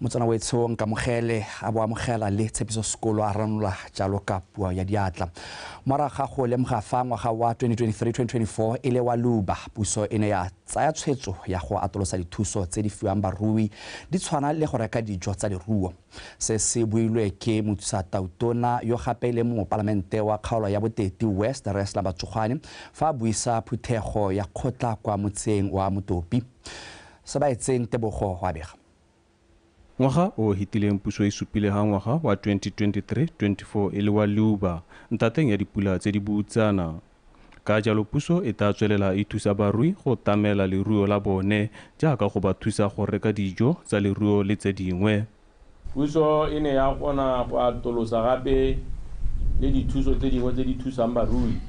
Motswana wetsho Nkamogele a bo amogela le Tshepiso Sekolo a ranola jalo ka puo ya diatla. Morago ga go lemoga fa ngwaga wa 2023-2024 e le wa leuba, puso e ne ya tsaya tshwetso ya go atolosa dithuso tse di fiwang barui di tshwana le go reka dijo tsa leruo. Se se builwe ke mothusa tautona yo gape e leng mopalamente wa kgaolo ya Boteti West Resla Batsogwane fa a buisa phuthego ya kgotla kwa motseng wa Motopi. Sebaetseng Tebogo wa bega. Ngwaga o hitileng puso e supile ha ngwaga wa 2023-24 e le wa leuba ntateng ya dipula tse di boutsana. Ka jalo puso e tla tswelela e thusa barui go tamela leruo la bone jaaka go ba thusa go reka dijo tsa leruo le tse dingwe. Puso e ne ya kgona go atolosa gape le dithuso tse dingwe tse di thusang barui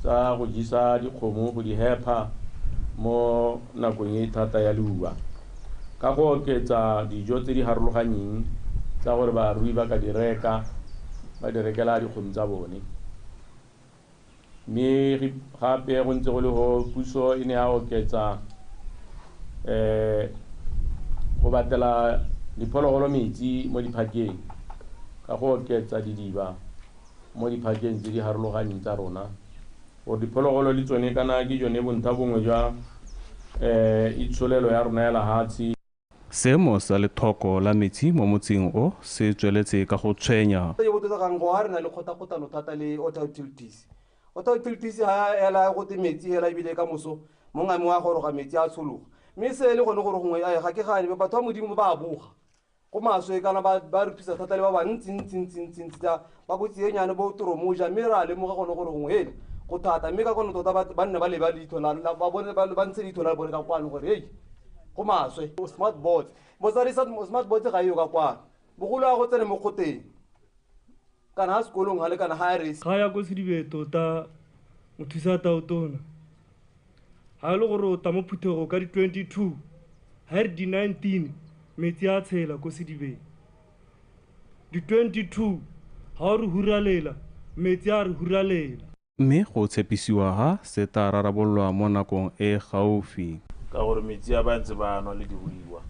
tsa go jesa dikgomo go di hepha mo nakong e thata ya leuba, ka go oketsa dijo tse di harologanyeng tsa gore barui ba ka di reka, ba di rekela dikgomo tsa bone. Mme gape go ntse go le go puso e ne ya oketsa go batlela diphologolo metsi mo diphakeng ka go oketsa didiba mo diphakeng tse di harologanyeng tsa rona, gore diphologolo le tsone kana ke jone bontlha bongwe jwa itsholelo ya rona ya lehatshe. Seemo sa lethoko la metsi mo motseng o se tsweletse ka go tshwenya. E botsa kgang go ha re na le kgotakgotano thata le water utilities. Water utilities ha ela go te metsi hela ebile ka moso mongwe wa goroga metsi a tshologa. Mme se le gone gore gongwe ga ke gane batho ba Modimo ba boga. Go maswe kana ba re thusa thata le ba ba ntsi ntsi ntsi ntsi ntsi tsa ba go tsienyane bo toromoja, mme ra lemoga gone gore gongwe hele go thata, mme ka gone tota ba nne ba leba leitho la ba bone ba ntse leitho la bone ka kwano gore hei go maswe. Smart board motsadi smart board ga e yo ka kwano, bogolo a go tsene mo kgoteng kana ha sekolong ha le kana ha re ga ya ko Sedibe tota mothusa tautona ha le gore o ta mo phuthego ka di 22 ha re di 19 metsi a tshela ko Sedibeng, di 22 ha o re huralela metsi a re huralela. Mme go tshepisiwa ha se tla rarabololwa mo nakong e gaufi, ka gore metsi a ba ntse ba nwa le diruiwa.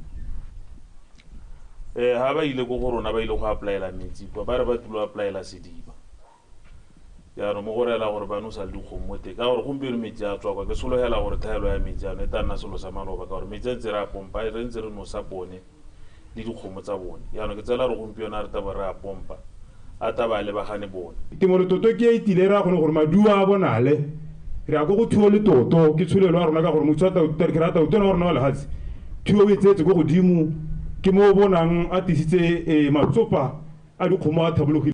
Ha ba ile ko go rona ba ile go applyela metsi kwa, ba re ba tlilo applyela sediba. Jaanong mo go reela gore ba nosa le dikgomo mo teng, ka gore gompieno metsi a tswa kwa, ke sologela gore tlhaelo ya metsi ano e tla nna selo sa maloba, ka gore metsi a ntse re a pompa, re ntse re nosa bone le dikgomo tsa bone. Jaanong ke tsela re gompieno a re taba re a pompa, a taba a lebagane bone. Temolototo ke e tile ra kgone gore maduo a bonale, re ya ko go thuo le toto ke tsholelo ya rona, ka gore motho a ke rata tautona wa rona wa lehatshe thuo e tseetse ko godimo, ke mo o bonang a tisitse matsopa a dikgomo a thabologile.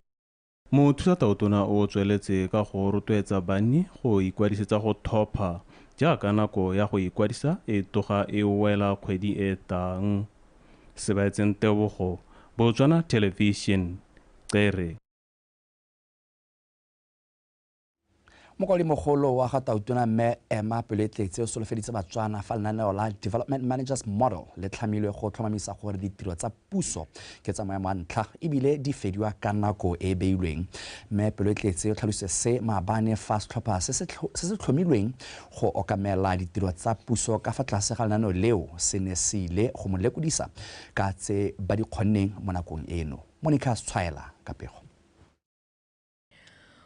Mothusa tautona o tsweletse ka go rotloetsa banni go ikwadisetsa go thopha jaaka nako ya go ikwadisa e toga e wela kgwedi e tang. Sebaetseng Tebogo, Botswana Television, Xere. Mokwadi-mogolo wa ga tautona mme Emma Peloetletse o solofeditse Batswana fa lenaneo la Development Managers Model le tlhamilwe go tlhomamisa gore ditiro tsa puso ke tsa maemo a ntlha ebile di fediwa ka nako e e beilweng. Mme Peloetletse o tlhalositse se maabane fa setlhopha se se tlhomilweng go okamela ditiro tsa puso ka fa tlase ga lenaneo leo se ne se ile go mo lekodisa ka tse ba di kgonneng mo nakong eno. Monica Tshwaela ka pego.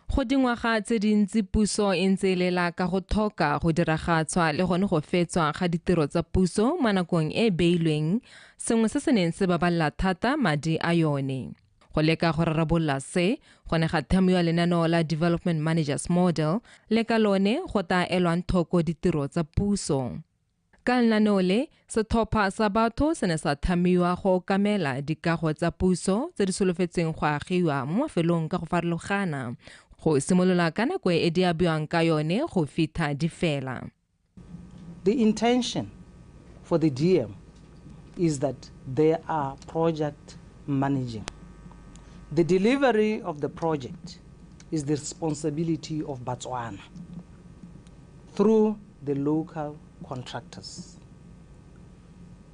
Go dingwaga tse dintsi puso e ntse e lela ka go tlhoka go diragatswa le gone go fetswa ga ditiro tsa puso mo nakong e beilweng, sengwe se se neng se baballa thata madi a yone. Go leka go rarabolola se, go ne ga thamiwa lenaneo la Development Managers Model le ka lone go tla elwang thoko ditiro tsa puso. Ka lenaneo le, setlhopha sa batho se ne sa thamiwa go okamela dikago tsa puso tse di solofetsweng go agiwa mo mafelong ka go farologana, go simolola ka nako e di abiwang ka yone go fitlha di fela. The intention for the DM is that they are project managing. The delivery of the project is the responsibility of Botswana through the local contractors,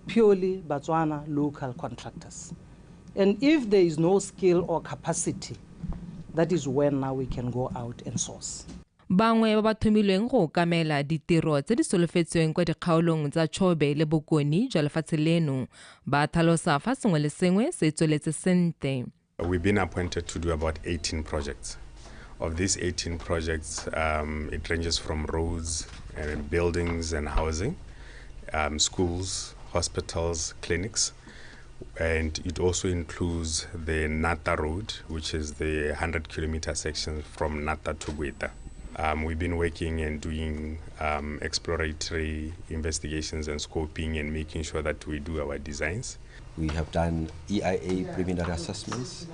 purely Botswana local contractors. And if there is no skill or capacity, that is when now we can go out and source. Bangwe ba ba thomilweng go okamela ditiro tse di solofetsweng kwa dikgaolong tsa Chobe le Bokone jwa lefatshe leno ba tlhalosa fa sengwe le sengwe se tsweletse sentle. We've been appointed to do about 18 projects. Of these 18 projects, it ranges from roads and buildings and housing, schools, hospitals, clinics, and it also includes the Nata Road, which is the 100-kilometer section from Nata to Gweta. We've been working and doing exploratory investigations and scoping and making sure that we do our designs. We have done EIA preliminary assessments,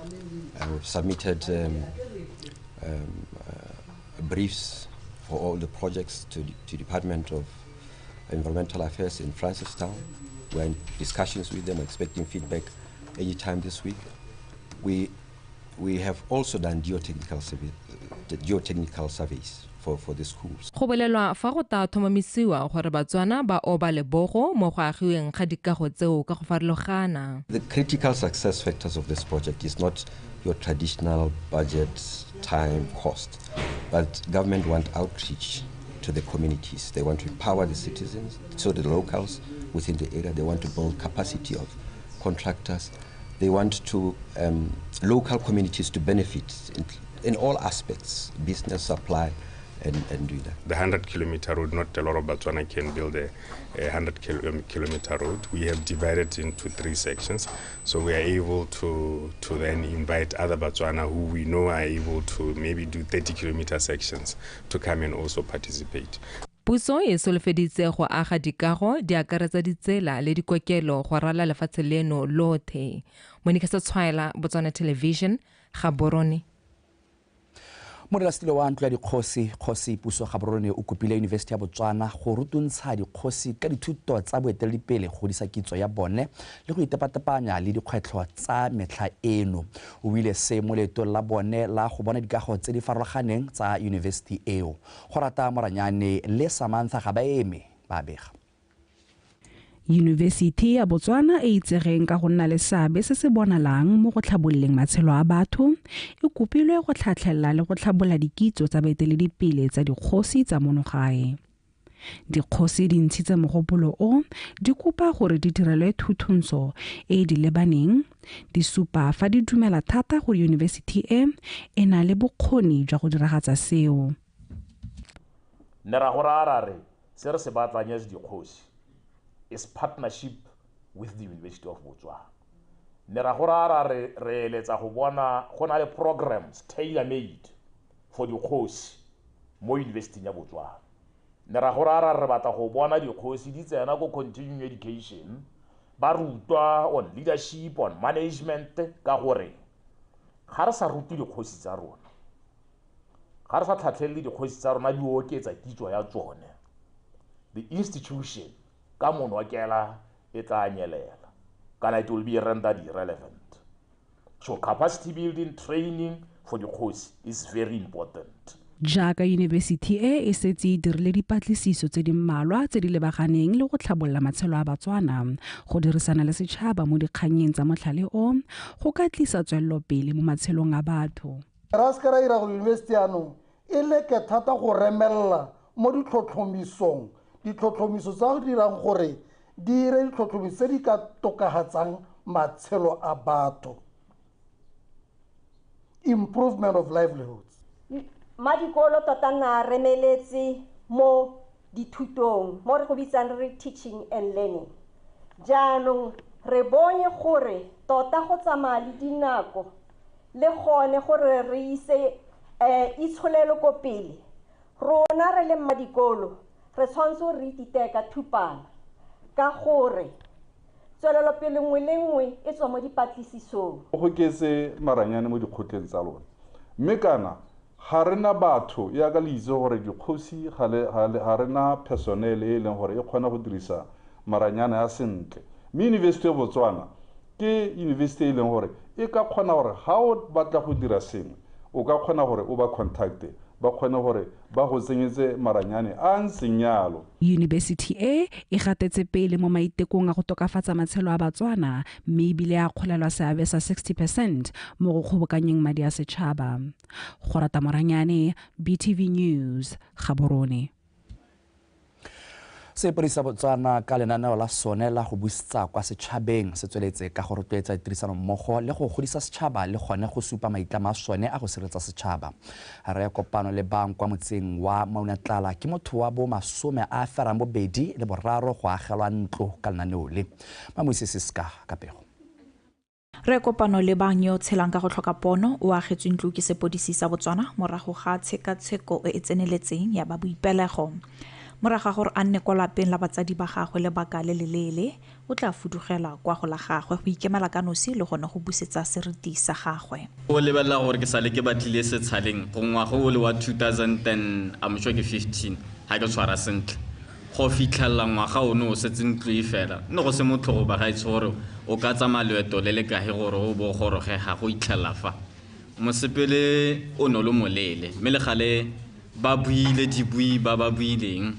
and we've submitted briefs for all the projects to the Department of Environmental Affairs in Francistown. We're in discussions with them, expecting feedback anytime this week. We have also done geotechnical surveys for the schools. Go bolelwa fa go ta thomamisiwa gore Batswana ba oba lebogo mo go agiweng ga dikago tseo ka go farologana. The critical success factors of this project is not your traditional budget, time, cost, but government want outreach to the communities. They want to empower the citizens, so the locals within the area. They want to build capacity of contractors. They want to local communities to benefit in all aspects, business, supply, and do that. The 100-kilometer road, not a lot of Botswana can build a 100-kilometer road. We have divided into 3 sections, so we are able to then invite other Botswana who we know are able to maybe do 30-kilometer sections to come and also participate. Puso e solofeditse go aga dikago di akaretsa ditsela le dikokelo go rala lefatshe leno lothe. Monica Setshwaela, Botswana Television, Gaborone. Modulasetilo wa ntlo ya dikgosi, Kgosi Puso Gaborone, o kopile Yunibesithi ya Botswana go rutuntsha dikgosi ka dithuto tsa boeteledipele go godisa kitso ya bone le go itepatepanya le dikgwetlho tsa metlha eno. O buile se mo leetong la bone la go bona dikago tse di farologaneng tsa yunibesithi eo. Go rata Moranyane le Samantha Gabaeme ba bega. Yunibesithi ya Botswana e itsegeng ka go nna le seabe se se bonalang mo go tlhabololeng matshelo a batho e kopilwe go tlhatlhelela le go tlhabola dikitso tsa baeteledipele tsa dikgosi tsa mono gae. Dikgosi di ntshitse mogopolo o di kopa gore di direlwe thuthunso e di lebaneng, di supa fa di dumela thata gore yunibesithi e e na le bokgoni jwa go diragatsa seo. Ne ra go raya re se re se batlang as dikgosi is partnership with the University of Botswana. Ne ra go raya re eletsa go bona go na le programs tailor-made for dikgosi mo University ya Botswana. Ne ra go raya re batla go bona dikgosi di tsena ko continuing education, ba rutwa on leadership, on management, ka gore ga re sa rute dikgosi tsa rona, ga re sa tlhatlhelele dikgosi tsa rona di oketsa kitso ya tsone, the institution ka monokela e tla nyelela, kana it will be rendered irrelevant. So capacity building training for dikgosi is very important. Jaaka yunibesithi e e setse e dirile dipatlisiso tse di mmalwa tse di lebaganeng le go tlhabolola matshelo a Batswana, go dirisana le setšhaba mo dikgannyeng tsa motlhale o go ka tlisa tswelelopele mo matshelong a batho. Ra se ka ra ira gore yunibesithi yanong e leke thata go remelela mo ditlhotlhomisong, ditlhotlhomiso tsa go dirang gore di dire ditlhotlhomiso tse di ka tokafatsang matshelo a batho, improvement of livelihoods. Madikolo tota na remeletse mo dithutong mo re go bitsang re teaching and learning. Jaanong re bone gore tota go tsamaya le dinako le gone gore re ise itsholelo ko pele, rona re le madikolo re tshwanetse re ititeka ka thupana ka gore tswelelopele nngwe le nngwe e tswa mo dipatlisisong. Go ketse maranyane mo dikgotleng tsa lona, mme kana ga rena batho ya ka le itse gore dikgosi ga rena personnel e leng gore e kgona go dirisa maranyane a sentle. Mme University of Botswana ke university e leng gore e ka kgona gore ga o batla go dira sengwe o ka kgona gore o ba contacte, ba kgone gore ba go tsenyetse maranyane a ntseng yalo. Yunibesithi e e gatetse pele mo maitekong a go tokafatsa matshelo a Batswana mme ebile a kgolelwa seabe sa 60% mo go kgobokanyeng madi a setšhaba. Gorata Moranyane, BTV News, Gaborone. Sepodisi sa Botswana ka lenaneo la sone la go busetsa kwa setšhabeng se tsweletse ka go rotloetsa ditirisanommogo le go godisa setšhaba le gone go supa maitlamo a sone a go sireletsa setšhaba. Re kopano le bang kwa motseng wa Maunatlala ke motho wa bo 83 go agelwa ntlo ka lenaneo le. Mamoise Siska ka pego. Re kopano le bang yo tshelang ka go tlhoka pono o agetswe ntlo ke sepodisi sa Botswana morago ga tshekatsheko e e tseneletseng ya ba boipelego. Morago ga gore a nne kwa lapeng la batsadi ba gagwe lebaka le leleele, o tla fudugela kwa go la gagwe go ikemela ka nosi le gone go busetsa seriti sa gagwe. O lebelela gore ke sale ke batlile setshaleng go ngwaga o le wa 2010, I'm sure ke 15, ga ke tshwara sentle. Go fitlhelela ngwaga ono o setse ntlo e fela, nne go se motlhogo ba gaetsho gore o ka tsamaya loeto le le kae gore o bo goroge ga go itlhelela fa. Mosepele o ne o le moleele, mme le gale ba buile dibui ba ba buileng.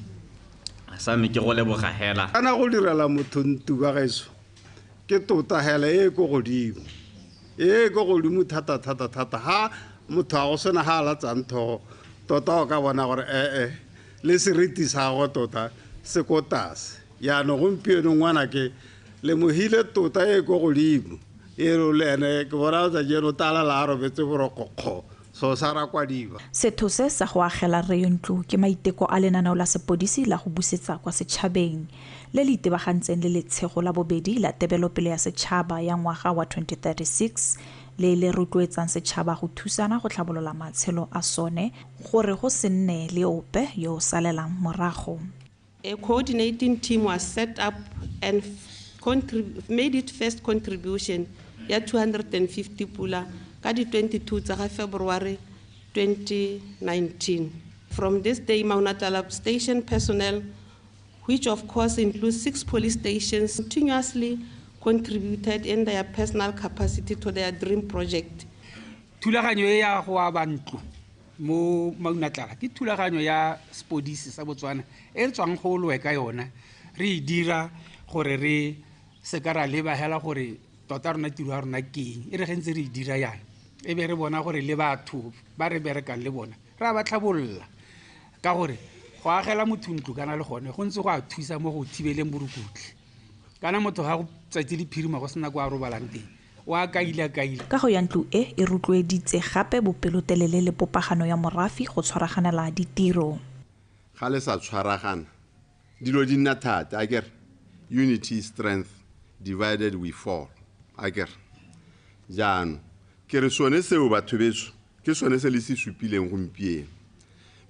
Sa me ke go leboga hela. Kana go direla motho ntu ba gaetsho ke tota hela e ko godimo. E ko godimo thata thata thata ha motho a go sena ha latsang thogo tota o ka bona gore le seriti sa go tota se ko tlase. Jaanong gompieno ngwana ke lemohile tota e ko godimo. E re le ene ke bona tsatsi tala la robetse boroko kgo. So sa kwadiwa. Setho se sa go agela rre ntlo ke maiteko a lenaneo la sepodisi la go busetsa kwa setšhabeng le le itebagantseng le letshego la bobedi la tebelopele ya setšhaba ya ngwaga wa 2036 le le rotloetsang setšhaba go thusana go tlhabolola matshelo a sone gore go se nne le ope yo o salelang morago. A coordinating team was set up and made its first contribution ya 250 pula ka di 22 tsa February 2019. From this day, Maunatlala station personnel, which of course includes 6 police stations, continuously contributed in their personal capacity to their dream project. Thulaganyo e ya go aba ntlo mo Maunatlala ke thulaganyo ya sepodisi sa Botswana e re tswang go loe ka yona, re e dira gore re se ka ra leba hela gore tota rona tiro ya rona ke eng, e re ge ntse re e dira yana e be re bona gore le batho ba re berekang le bona re a ba tlhabolola ka gore go agela motho ntlo kana le gone go ntse go a thusa mo go thibeleng borukutlhi kana motho ga go tsatsi le phirima go sena kwa a robalang teng o a kaila kaila. Kago ya ntlo e e rotloeditse gape bopelotelele le popagano ya morafe go tshwaraganela ditiro. Ga le sa tshwaragana dilo di nna thata akere, unity is strength, divided we fall akere. Jaanong ke re sone seo batho betso ke sone se le se supileng gompieno,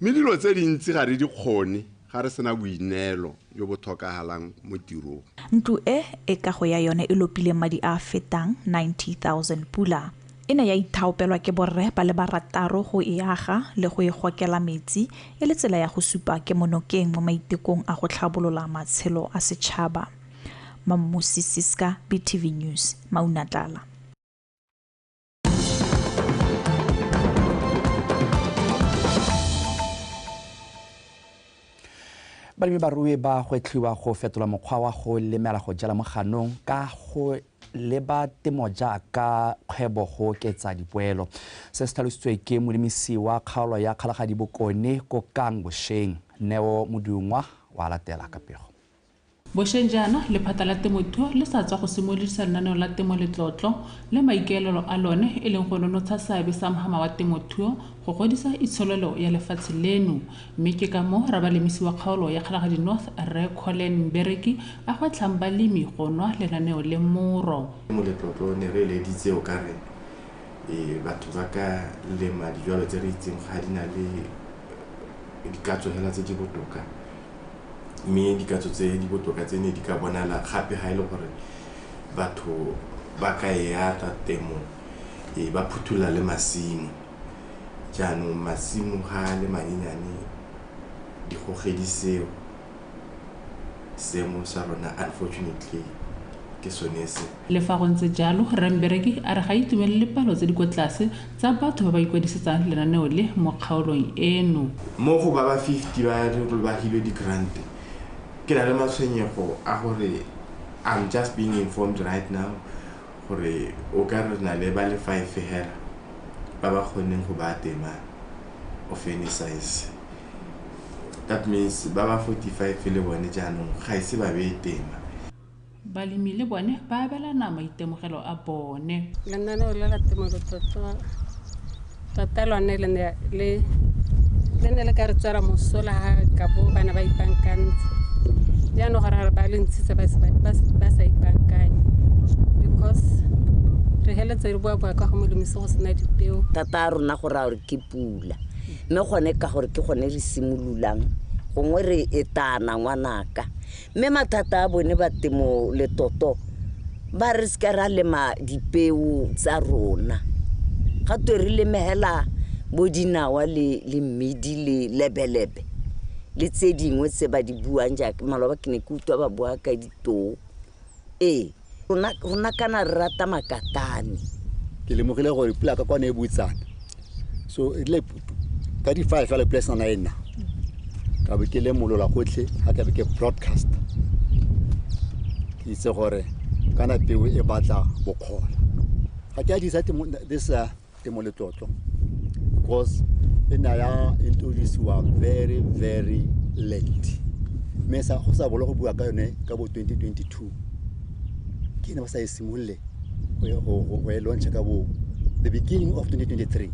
mme dilo tse dintsi ga re di kgone ga re sena boineelo jo bo tlhokagalang mo tirong. Ntlo e e kago ya yone e lopile madi a fetang 90,000 pula. E ne ya ithaopelwa ke borre ba le barataro go e aga le go e gokela metsi e le tsela ya go supa kemonokeng mo maitekong a go tlhabolola matshelo a setšhaba. Mammusi Siska, BTV News, Maunatlala. Balemi barui ba gwetlhiwa go fetola mokgwa wa go lemela go jala mo ganong ka go leba temo jaaka kgwebo go oketsa dipoelo. Se se tlhalositswe ke molemisi wa kgaolo ya Kgalagadi Bokone Kokang Bosheng, Neo Modungwa wa latela ka pego. Bošeng jaana lephata la temothuo le sa tswa go simolodisa lenaneo la temo letlotlo le maikaelelo a lone e leng go nonotsha seabe sa mohama wa temothuo go godisa itsholelo ya lefatshe leno, mme ke ka moo rabalemisi wa kgaolo ya Kgalagadi North Rre Colin Mbereki a gwetlhang balemi go nwa lenaneo le moro. Temo letlotlo ne re eleditse o ka re batho ba ka lema dijalo tse re itseng ga di na le dikatso hela tse di botoka, mme dikatso tse di botoka tse ne di ka bonala gape ga e le gore batho ba ka e ata temo ba phuthola le masimo. Jaanong masimo ga le manyenyane digogedi seo seemo sa rona unfortunately Ke sone se. Le fa go ntse jalo, Rre Mmereki a re ga itumelele palo tse di kwa tlase tsa batho ba ba ikwadisetsang lenaneo le mo kgaolong eno. Mo go ba ba 50 ba ba hilwe di-grant, ke na le matshwenyego a gore I'm just being informed right now gore o ka re na le ba le 5 hela ba ba kgonneng go ba tema of any size. That means ba ba 45 le bone jaanong ga ise ba beye tema. Balemi le bone ba abelana maitemogelo a bone. Lenaneo le la temoletlotlo tota lone le ne le ka re tswela mosola ha ka bo bana ba ipankantse. Jaanong gore re ba le ntshitse ba sa ipankanye because re heletse re boa-boa ka go molemisi go sena dipeo. Thata a rona go raya gore ke pula, mme gone ka gore ke gone re simololang gongwe re etana ngwanaka. Mme mathata a bone ba temo letoto ba re seka ra lema dipeo tsa rona, ga twe re lemegela bo dinawa le mmidi le lebelebe le tse dingwe tse ba di buang jaaka maloba ke ne ke utlwa ba bua ka ditoo. Ee, rona kana re rata makatane. Ke lemogile gore pula ka kwane e butsana, so e rile ka di-5 fela pula e sena e nna, ka be ke lemolola gotlhe ga ka be ke broadcast, ke itse gore kana peo e batla bokgola. Ga ke a dirisa this temoletlotlo because e ne ya introduciwa very very late, mme go sa bolo go bua ka yone ka bo 2022 ke ne ba sa e simolole go e launcha ka bo the beginning of 2023.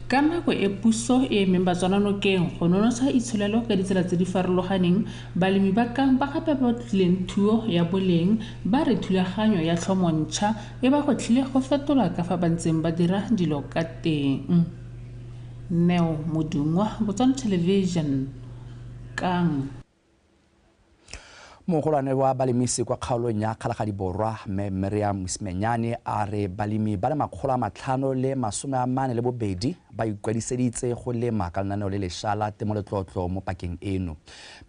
Ka nako e puso e emeng Batswana nokeng go nonotsha itsholelo ka ditsela tse di farologaneng, balemi ba kang ba gape ba tlileng thuo ya boleng ba re thulaganyo ya tlhomontšha e ba gwetlhile go fetola ka fa ba ntseng ba dira dilo ka teng. Neo Modungwa, Botswana Television, Kang. Mogolwane wa balemisi kwa kgaolong ya Kgalagadi Borwa, Mme Miriam Mosimanyane a re balemi ba le 542 ba ikwadiseditse go lema ka lenaneo le lešwa la temoletlotlo mo pakeng eno.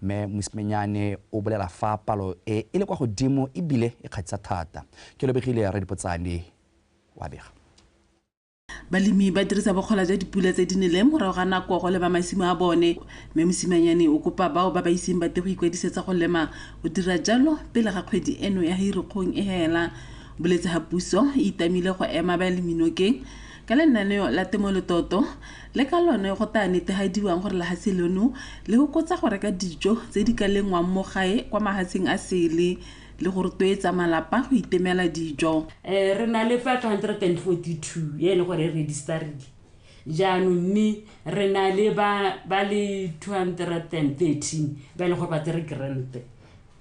Mme Mosimanyane o bolela fa palo e e le kwa godimo ebile e kgatlhisa thata. Ke lebegile Radipotsane wa bega. Balemi ba dirisa bokgola jwa dipula tse di neleng morago ga nako go lema masimo a bone. Mme Mosimanyane o kopa bao ba ba iseng ba te go ikwadisetsa go lema go dira jalo pele ga kgwedi eno ya Hirikgong e hela. Boletse ga puso e itamile go ema balemi nokeng ka lenaneo la temoletlotlo le ka lone go tla netefadiwang gore lehatshe leno le fokotsa go reka dijo tse di ka lengwang mo gae kwa mahatsheng a sele le go rotloetsa malapa go itemela dijo. Re na le 542 e le gore e registerile jaanong, mme re na le ba le 213 ba e leng gore ba tsere grant,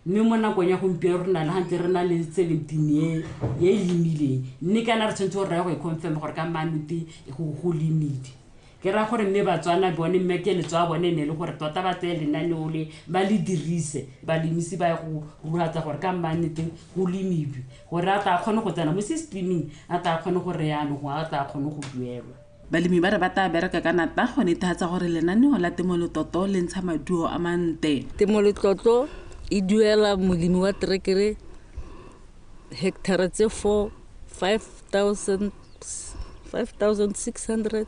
mme mo nakong ya gompieno re na le gantse re na le 17 e e lemileng, mme kana re tshwanetse gore re ye go e confirm gore ka mannete go lemile. Ke raya gore mme Batswana bone mme keletso ya bone ne le gore tota ba tseye lenaneo le ba le dirise, balemisi ba ye go rurifatsa gore ka mannete go lemilwe, gore a tla kgone go tsena mo systeming, a tla kgone gore yaanong a tla kgone go duelwa. Balemi ba re ba tla bereka ka nata go netefatsa gore lenaneo la temoletlotlo le ntsha maduo a mantle. Temoletlotlo e duela molemi wa terekere hectare tse 4 5,600.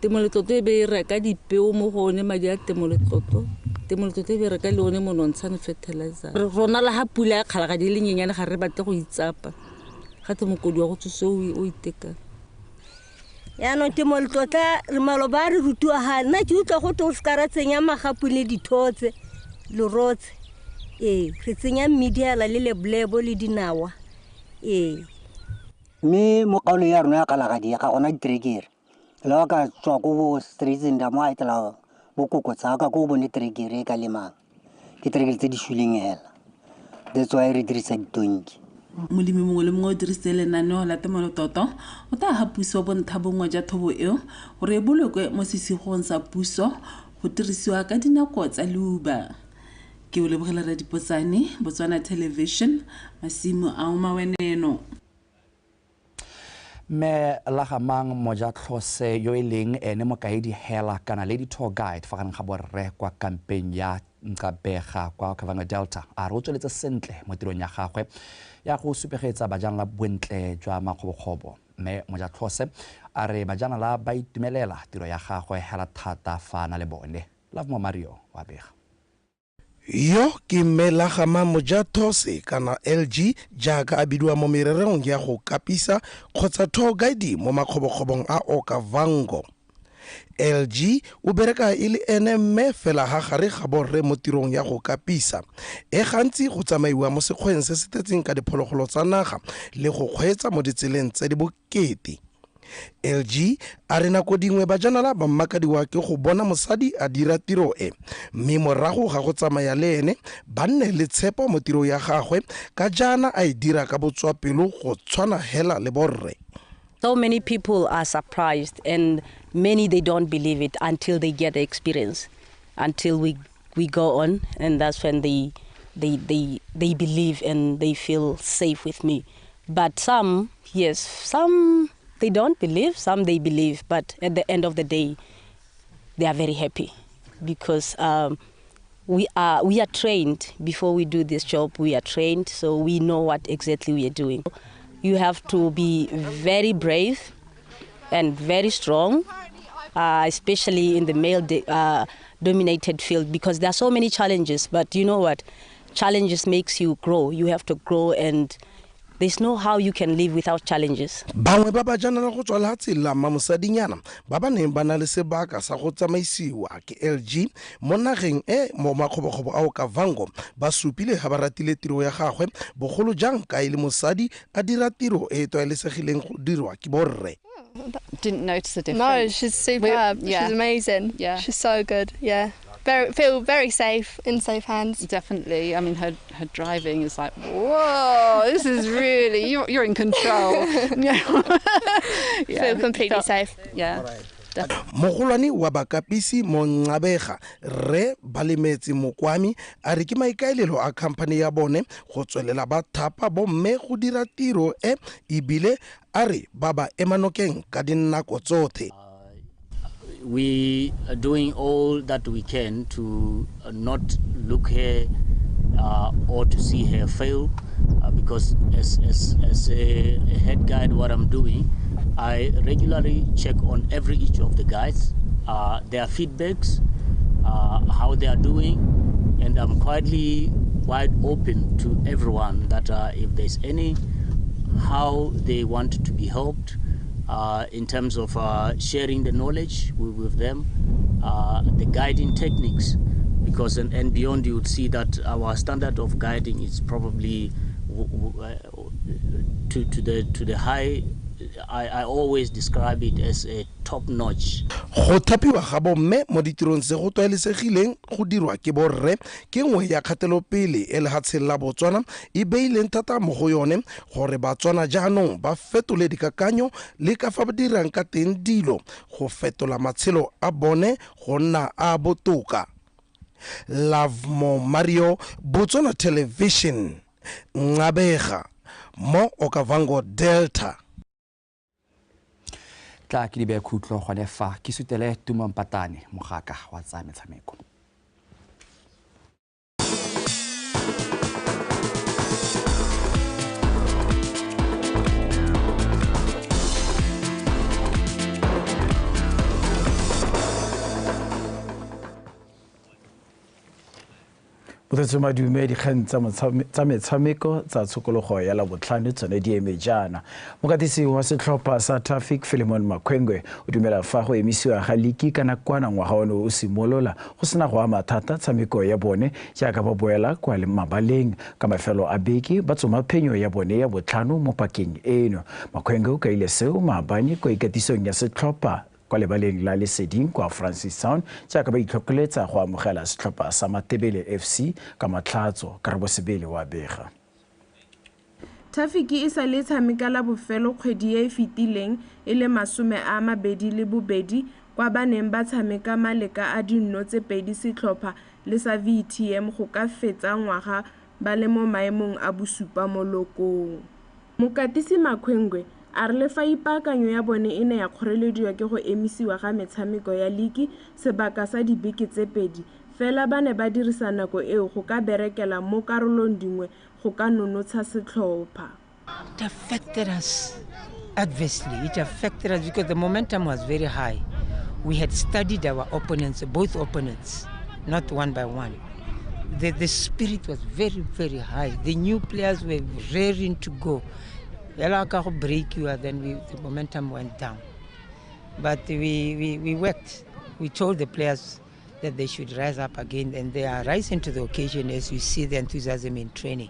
Temoletlotlo e be e reka dipeo mo go one madi a temoletlotlo. Temoletlotlo e be e reka le one monontshane fertilizer. Rona le ha pula ya Kgalagadi e le nyenyane ga re batle go itsapa, ga te mokodi wa go tsose o itekang. Yaanong temoletlotla re maloba re rutiwa ga nna ke utlwa go te o seka ra tsenya magapu le dithotse lerotse, ee re tsenya mmidi hela le lebolebo le dinawa. Ee, mme mo kgaolong ya rona ya Kgalagadi ga gona diterekere. Le wa ka tswa ko bo Streetsenda mo a etela bokoko tsaka ko bone terekere e ka lemang, ke terekere tse di suleng hela, that's why re dirisa ditonki. Molemi mongwe le mongwe o dirisitse lenaneo la temoletlotlo o tla ga puso bontha bongwe jwa thobo eo gore e bolokwe mo sesigong sa puso go dirisiwa ka dinako tsa leuba. Ke o lebogela Radipotsane, Botswana Television, masimo a Maweneno. Mme Lagamang Mojatlhose yo e leng ene mokaedi hela kana lady tour guide fa gareng ga borre kwa kampeng ya Nqabega kwa Okavango Delta a re o tsweletse sentle mo tirong ya gagwe ya go supegetsa bajanala bontle jwa makgobokgobo. Mme Mojatlhose a re bajanala ba itumelela tiro ya gagwe hela thata fa na le bone. Lovemore Mario wa bega. Yo ke mme Lagama Mojathose kana LG jaaka a bidiwa mo mererong ya go kapisa kgotsa tour guide mo makgobokgobong a Okavango. LG o bereka e le ene mme fela ga gare ga borre mo tirong ya go kapisa e gantsi go tsamaiwa mo sekgweng se se tletseng ka diphologolo tsa naga le go kgweetsa mo ditseleng tse di bokete. LG a re nako dingwe bajanala ba mmakadiwa ke go bona mosadi a dira tiro e, mme morago ga go tsamaya le ene ba nne le tshepo mo tiro ya gagwe ka jaana a e dira ka botswapelo go tshwana hela le borre. So many people are surprised and many they don't believe it until they get the experience, until we go on, and that's when they believe and they feel safe with me. But some, yes, some they don't believe, some they believe, but at the end of the day, they are very happy because we are trained before we do this job. We are trained, so we know what exactly we are doing. You have to be very brave and very strong, especially in the male-dominated field, because there are so many challenges. But you know what? Challenges makes you grow. You have to grow, and there's no how you can live without challenges. Bangwe ba bajanala go tswa lehatshe la Mamosadinyana ba ba neng ba na le sebaka sa go tsamaisiwa ke LG mo nageng e mo makgobokgobo a Okavango ba supile ga ba ratile tiro ya gagwe, bogolo jang ka e le mosadi a dira tiro e e tlwaelesegileng go dirwa ke borre. Didn't notice the difference. No, she's superb. Yeah. She's amazing. Yeah. She's so good. Yeah. Feel very safe, in safe hands. Definitely. I mean, her driving is like, whoa, this is really, you're in control. Yeah. Feel completely safe. Yeah. Mogolwane wa bakapisi mo Nqabega Rre Balemetse Mokwami a re ke maikaelelo a khamphane ya bone go tswelela ba thapa bomme go dira tiro e, ebile a re ba ba emanokeng ka dinako tsothe. We are doing all that we can to not look her or to see her fail, because as a head guide, what I'm doing, I regularly check on every each of the guides, their feedbacks, how they are doing, and I'm quietly wide open to everyone that if there's any how they want to be helped, in terms of sharing the knowledge with them, the guiding techniques, because and beyond, you would see that our standard of guiding is probably to the high. I always describe it as a top notch. Go thapiwa ga bomme mo ditirong tse go tlwaelesegileng go dirwa ke borre ke nngwe ya kgatelopele e lehatsheng la Botswana e beileng thata mo go yone gore Batswana jaanong ba fetole dikakanyo le ka fa ba dirang ka teng dilo go fetola matshelo a bone go nna a botoka. Lovemore Mario, Botswana Television, Nqabega mo Okavango Delta. Tla ke dibe khutlo gone fa ke sutele Tumo Mpatane mogaka wa tsa metshameko. Botsetso madume dikgang tsa metshameko tsa tshokologo ya Labotlhano tsone di eme jaana. Mokatisi wa setlhopha sa Traffic Philemon Makhwengwe o dumela fa go emisiwa ga liki ka nakwana ngwaga ono o simolola go sena go ama thata tshameko ya bone jaaka ba boela kwa mabaleng ka mafelo a beke ba tsoma phenyo ya bone ya botlhano mo pakeng eno. Makhwengwe o kaile seo maabane kwa ikatisong ya setlhopha kwa lebaleng la Leseding kwa Francistown jaaka ba itlhokoletsa go amogela setlhopha sa Matebele FC ka Matlhatso. Karabo Sebele wa bega. Traffic e sa le tshameka la bofelo kgwedi e e fetileng e le 22 kwa ba neng ba tshameka maleka a 0-2 setlhopha le sa VTM go ka fetsa ngwaga ba le mo maemong a bosupa mo lokong. Mokatisi Makhwengwe a re le fa ipaakanyo ya bone e ne ya kgorelediwa ke go emisiwa ga metshameko ya liki sebaka sa dibeke tse pedi, Fela ba ne ba dirisa nako eo go ka berekela mo karolong dingwe go ka nonotsha setlhopha. It affected us adversely. It affected us because the momentum was very high. We had studied our opponents, both opponents, not one by one. The spirit was very, very high. The new players were raring to go. Break you, then the momentum went down. But we worked. We told the players that they should rise up again, and they are rising to the occasion as you see the enthusiasm in training.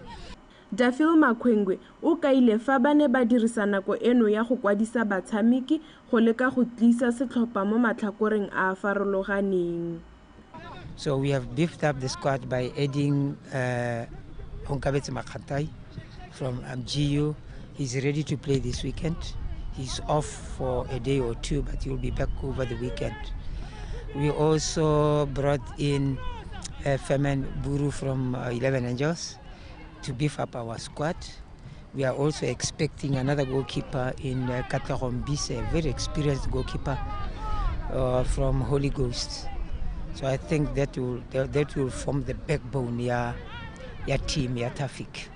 Dafil Makwengwe o kaile fa ba ne ba dirisa nako eno ya go kwadisa batshameki go leka go tlisa setlhopha mo matlhakoreng a a farologaneng. So we have beefed up the squad by adding Onkabetse Makgatai from GU. He's ready to play this weekend. He's off for a day or two, but he'll be back over the weekend. We also brought in Femen Buru from 11 Angels to beef up our squad. We are also expecting another goalkeeper in Katlego Mbise, a very experienced goalkeeper from Holy Ghost. So I think that will form the backbone ya team ya Tafic.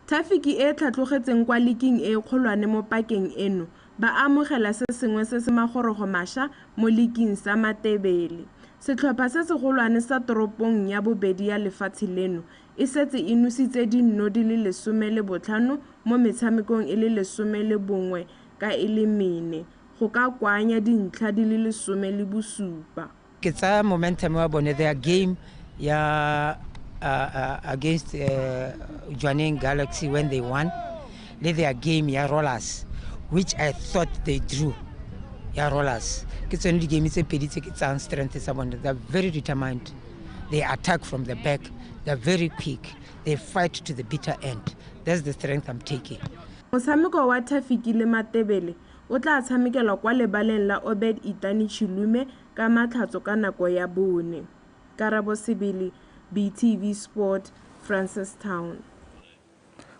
Tafic e tlhatlogetseng kwa liking e kgolwane mo pakeng eno ba amogela se sengwe se se magorogo mašwa mo liking sa Matebele. Setlhopha se segolwane sa toropong ya bobedi ya lefatshe leno e setse e nositse dinno di le 15 mo metshamekong e le 11 ka e le 4 go ka koanya dintlha di le 17. Ke tsaya momentum wa bone, their game ya against Jwaneng Galaxy when they won, le their game ya Rollers, which I thought they drew, ya Rollers. Ke tsone di game tse pedi tse ke tsayang strength sa bone. They're very determined. They attack from the back. They're very quick. They fight to the bitter end. That's the strength I'm taking. Motshameko wa Tafic le Matebele o tla tshamekelwa kwa lebaleng la Obed Itani Chilume ka Matlhatso ka nako ya 4. Karabo Sebele, BTV Sport, Francistown.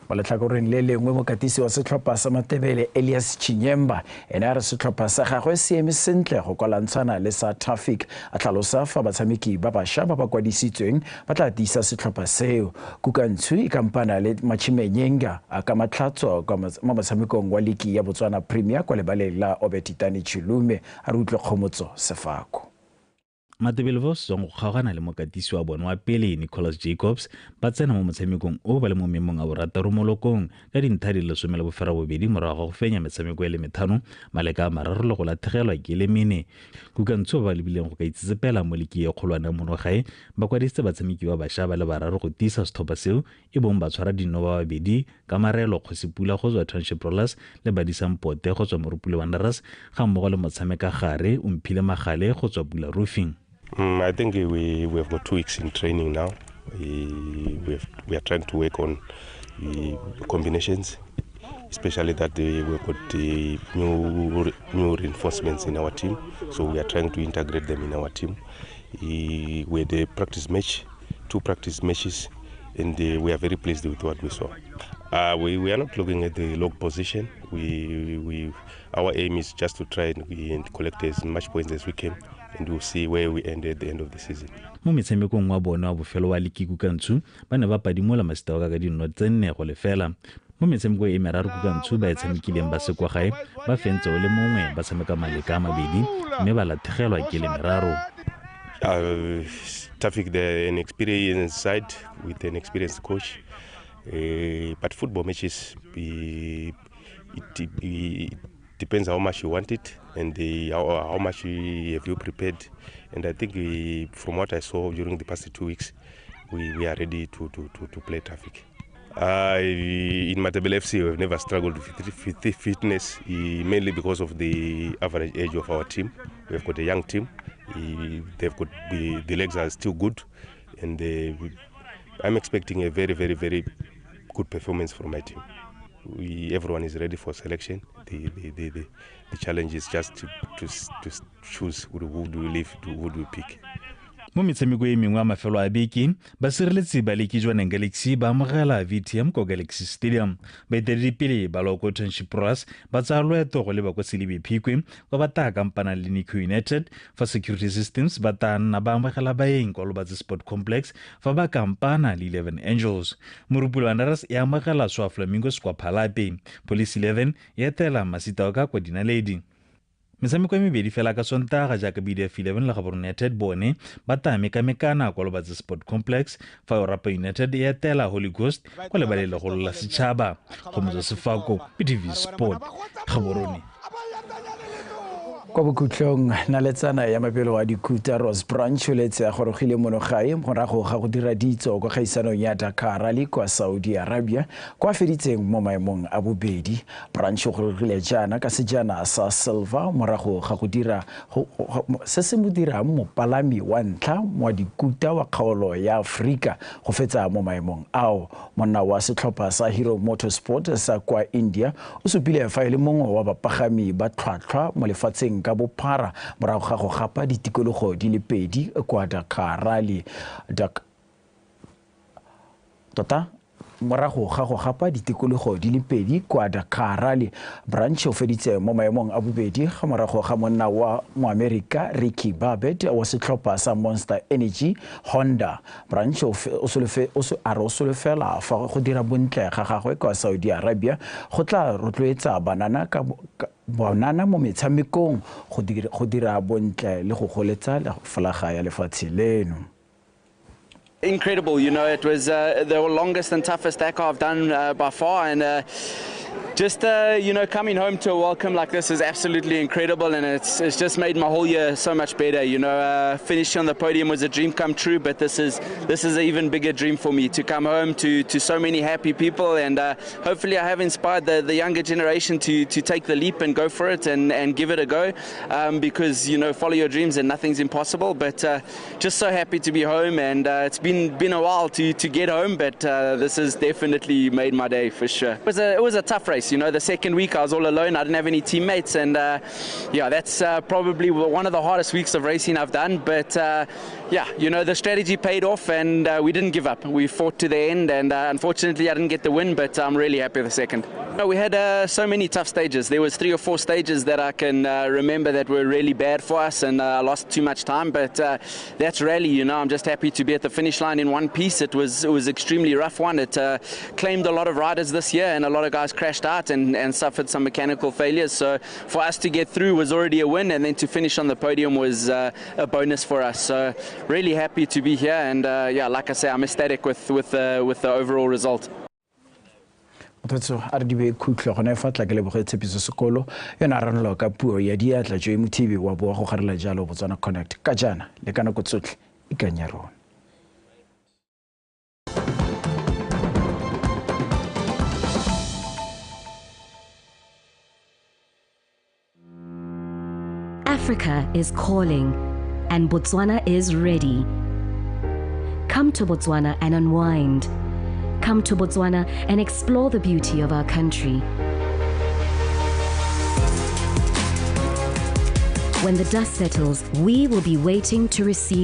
Mo letlhakoreng le lengwe mokatisi wa setlhopha sa Matebele Elias Chinyemba ene a re setlhopha sa gagwe se eme sentle go kwalantshana le sa Tafic, a tlhalosa fa batshameki ba bašwa ba ba kwadisitsweng ba tla tiisa setlhopha seo. Kukantshu e kampana le Machimenyenga a ka Matlhatso mo motshamekong wa liki ya Botswana Premier kwa lebaleng la Obed Itani Chilume. A re utlwe Kgomotso Sefako. Matebele ba setswang go kgaogana le mokatisi wa bone wa pele Nicholas Jacobs ba tsena mo motshamekong o ba le mo memong a borataro mo lokong ka dintlha di le 18 morago ga go fenya metshameko e le 5 maleka a 3 le go latlhegelwa ke le 4. Kukantsho ba lebileng go ka itsetsepela mo liki e kgolwane ya monogae ba kwadisitse batshameki ba bašwa ba le 3 go tiisa setlhopha seo e bong ba tshwara dinno ba babedi ka Marelo Kgosipula go tswa Township Rollers le Badisang Pote go tswa Morupule Wanderers ga mmogo le motshameka gare Omphile Magale go tswa Pula Roofing. I think we have got 2 weeks in training now. We are trying to work on combinations, especially that we've got new reinforcements in our team, so we are trying to integrate them in our team. We had a practice match, 2 practice matches, and we are very pleased with what we saw. We are not looking at the log position. Our aim is just to try and collect as much points as we can, and we'll see where we end at the end of the season. Mo metshamekong wa bone wa bofelo wa liki Kukantshu ba ne ba padimola Masitaoka ka dinno tse 4-0. Mo metshamekong e meraro Kukantshu ba e tshamekileng ba se kwa gae ba fentse o le mongwe ba tshameka maleka a mabedi mme ba latlhegelwa ke le meraro. Tafic, they're an experienced side with an experienced coach, but football matches, it depends how much you want it and how much have you prepared. And I think from what I saw during the past 2 weeks, we are ready to play Tafic. In Matebele FC, we've never struggled with fitness, mainly because of the average age of our team. We've got a young team. They've got the legs are still good, and I'm expecting a very, very, very good performance from my team. Everyone is ready for selection. The challenge is just to choose who do we leave, who do we pick. Mo metshameko e mengwe ya mafelo a beke, basireletsi ba leke Jwaneng Galaxy ba amogela VTM ko Galaxy Stadium. Baeteledipele ba Loko Township Rollers ba tsaya loeto go leba kwa Selebi Phikwe kwa ba tla kampanang le Nico United, fa Security Systems ba tla nna ba amogela baeng kwa Lobatse Sport Complex fa ba kampana le 11 Angels. Morupule Wanderers e amogela Swa Flamingos kwa Phalape. Police 11 e etela Masitaoka kwa Dinaledi. Metshameko e mebedi fela ka Sontaga jaaka BDF 11 le Gaborone United bone ba tla mekamekana kwa Lobatse Sport Complex, fa Orapa United e etela Holy Ghost kwa lebaleng legolo la setšhaba. Kgomotso Sefako, BTV Sport, Gaborone. Kwa bokhutlong, naletsana ya mabelo a dikhuta Ross Branch o letse a gorogile mono gae morago ga go dira ditso kwa kgaisanong ya Dakar Rally kwa Saudi Arabia kwa feditseng mo maemong a bobedi. Branch o gorogile jaana ka sejana sa silver morago ga go dira se se mo dirang mopalami wa ntlha wa dikuta wa kgaolo ya Aforika go fetsa mo maemong ao. Monna wa setlhopha sa Hero Motorsport sa kwa India o supile fa e le mongwe wa bapagami ba tlhwatlhwa mo lefatsheng ka bophara morago ga go gapa ditikologo di le pedi kwa Dakar Rally. Tota morago ga go gapa ditikologo di le pedi kwa Dakar Rally, Branch o feditse mo maemong a bobedi ga morago ga monna wa Moamerika Ricky Babet wa setlhopha sa Monster Energy Honda. Branch o a re o solofela fa go dira bontle ga gagwe kwa Saudi Arabia go tla rotloetsa banana ka bonana mo metshamekong go dira bontle le go goletsa folaga ya lefatshe leno. Incredible, you know, it was the longest and toughest Dakar I've done by far, and just you know, coming home to a welcome like this is absolutely incredible, and it's just made my whole year so much better. You know, finishing on the podium was a dream come true, but this is an even bigger dream for me, to come home to so many happy people, and hopefully I have inspired the younger generation to take the leap and go for it and give it a go, because, you know, follow your dreams and nothing's impossible. But just so happy to be home, and it's been a while to get home, but this has definitely made my day for sure. It was a tough race. You know, the second week I was all alone. I didn't have any teammates, and yeah, that's probably one of the hardest weeks of racing I've done. But yeah, you know, the strategy paid off, and we didn't give up. We fought to the end, and unfortunately I didn't get the win, but I'm really happy with the second. We had so many tough stages. There was 3 or 4 stages that I can remember that were really bad for us, and I lost too much time. But that's rally, you know. I'm just happy to be at the finish line in one piece. It was extremely rough one. It claimed a lot of riders this year, and a lot of guys crashed out and suffered some mechanical failures. So for us to get through was already a win, and then to finish on the podium was a bonus for us. So really happy to be here, and yeah, like I say, I'm ecstatic with the overall result. Motho a re dibe khutlo gone fa tla ke leboge Tshepiso Sekolo yona a ranolwa ka puo ya diatla Joe Mothibi wa boa go garela jalo Botswana Connect ka jaana le ka nako tsotlhe ikanya rona. Africa is calling, and Botswana is ready. Come to Botswana and unwind. Come to Botswana and explore the beauty of our country. When the dust settles, we will be waiting to receive